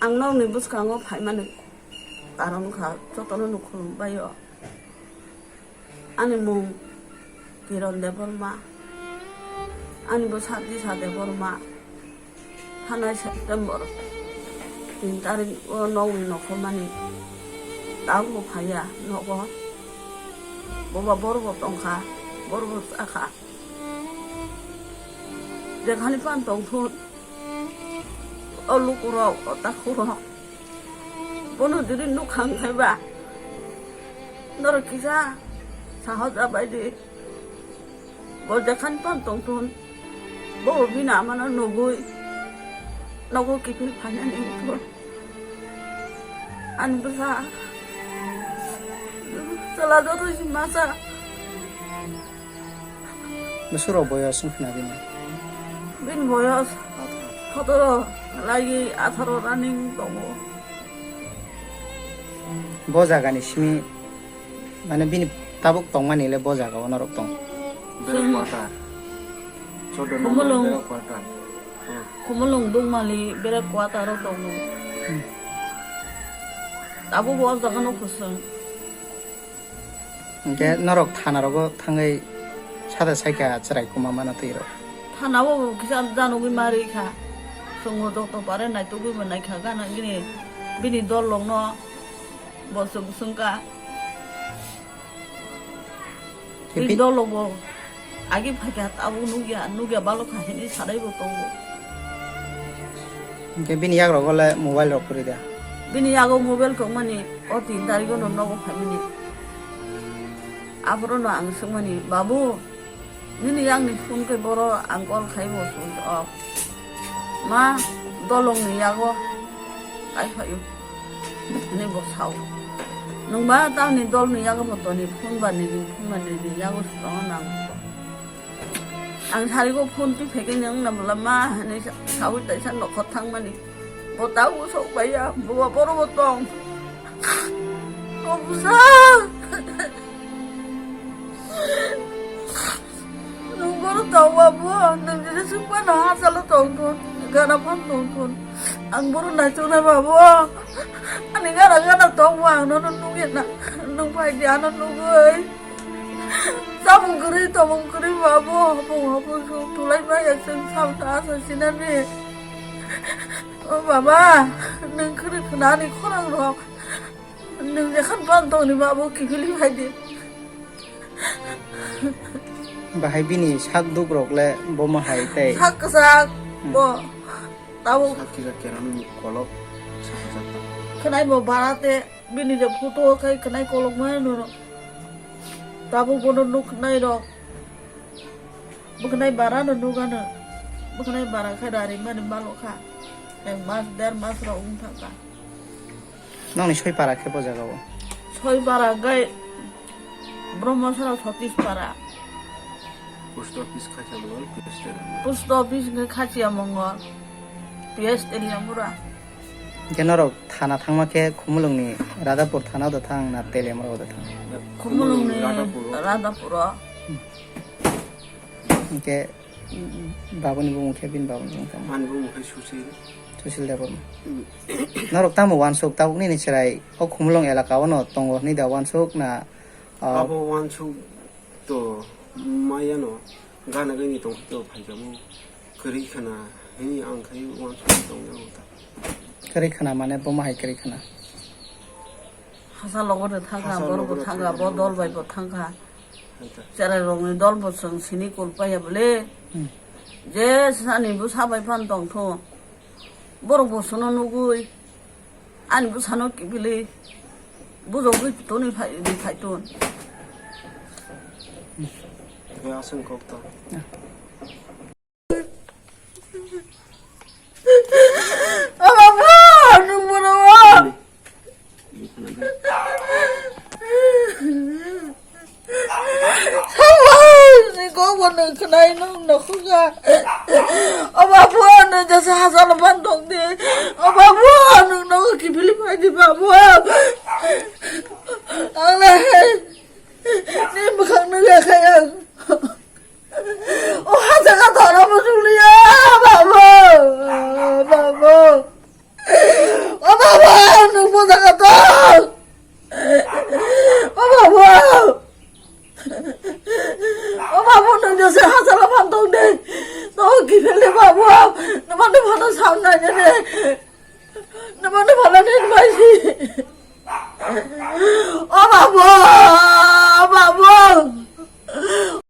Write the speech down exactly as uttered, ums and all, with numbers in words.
Ang nokni bwskango phaimani karon wngkha, jotono nukhung bai o. Ani mung Kiron Debbarma, ani bwsa Disha Debbarma. Thanai September tin tarik o nokni nokhormani tabukbo phaiya nogo. Boba borbo tongkha, borbo chakha. Jekhani pan tongthun, o lukurok, o takhurok, bono diri nukhang khaiba, norok kisa sahoja baidi. Bo jekhani pan tongthun, bo bini amano nugui, nogo kiphil phainani wngthun. Ani bwsa chwla joto si masa. Bwswk rok boyos wngkha na bini? Bini boyos sotoro lagi atharo running tongo. Bo jagani simi, mane, bini tabuk tongmani le bo jaga o norok tong? Bera quarter. Chowdo number Khumulwng. Bera quarter. Hmm. Khumulwng Dukmali bera quarter o tongo. Hmm. Tabuk bo o jaga no khosong. Hwnkhe norok thana rogo thangwi sada saikha chwrai kuma mano twi rok? Thana o kisa janogwi ma rwi kha. Chwngno doktor pare naitugwi bo naikha gana gini bini dol rokno. Bo chwng swngkha. Bini dol rokbo agi phaikha tabuk nukya, nukya balokha hinwi sadaibo tongo. Hwnkhe bini yagrogo le mobile rok kwrwi da? Bini yago mobile tongmani o tin tarigo no nogo phaimani. Aphuru no ang swngmani, "Babu, nini yakni phone khe boro ang call khaibo switch off. Ma, dolongni yago kai phaio," hinwi bo sao. Nwngba tamni dolni yago bo toni phone ba nini phone ba nini yago swkango nang. Ang sarigo phone twi phaikhe nwng na bwla ma hinwi sa-, saui taisa nokhor thangmani. Bo tabuk sok bai ya, bo ba boro bo tong. O bwsa. Nwng boro tong ba bo, nwng jesa swk phano ha salo tong thun, gana phano tong thun. Ang boro naichuknai ba bo. Ani gana gana tong bo ang nono nugya na. Nwng phai di ano nugwi. Chamung kwrwi, tomung kwrwi ba bo, hopung hopung sung tulai ba ya chwng sam ta asa sinani. O baba, nwng kwrwi khna ani khorang rok. Nwng jekhan pan tongni ba bo kiphilwi phai di. Bahai bini sak duk rok le bomo hai tei. Sak kwchak Hmm. bo. Tabuk Sak kisa keram kolok sak sak. Khwnai bo bara te. Bini je photo o khai khwnai kolokma noro. Tabuk bono nuknai rok. Bwkhnai bara no nukano. Bwkhnai bara khai rari mani malo kha. Ek mas, der mas rok wng thang kha. Nokni soi para khe bo jaga o? Soi para gai Brahmasara Satish para. Post office Khachia Mongol, P S T. Post office khe Khachia Mongol, P S T Liamura. Hwnkhe norok thana thangma khe Khumulwngni Radhapur thana do thang na Teliamura do thang? Khumulwngni Radhapur o. Radhapur o. Hwnkhe babuni bumung khe bini babuni bumung tamo? Ani bumung khe Susil. Susil Debbarma. Hmm. Norok tamo uansuk tabuk nini chwrai o Khumulwng elaka o no tongo hwnwi da uansuk na, ah, abo uansuk to maya no gana gani tong to phaikamo. Kwrwi khna hini ang khai uansuk tong yago ta. Kwrwi khna mane bomo hai kwrwi khna? Hasa logo de thangkha, Hasa borok bo logo de thangkha, thangkha, bo dol bai bo thangkha. Hai ta. Cherai rokni dol bo chwng sini kul paiya bole. Hmm. Je sani bwsa bai phan tong thung. Borok bo sono nugui. Ani bwsano kiphilwi bujogwi toni phai, ri phai ton. Khe aswng kok to. Aba bo, nung bono bo. Ni kok bo nung khnai nung nokhuka. O babu, nung jasa hasalo ban tong di. O babu, nung nogo kiphilwi phai di babu. Ang le ni bwkhak nung ya kha yang. O ha jaga thana bo chukliya, babu, babu. Jaga tong. O babu. O babu, nwng jese hachalo phan tong de. Tong kiphil de babu. Nwmano phano sam nai de. Nwmano phano nai bai si.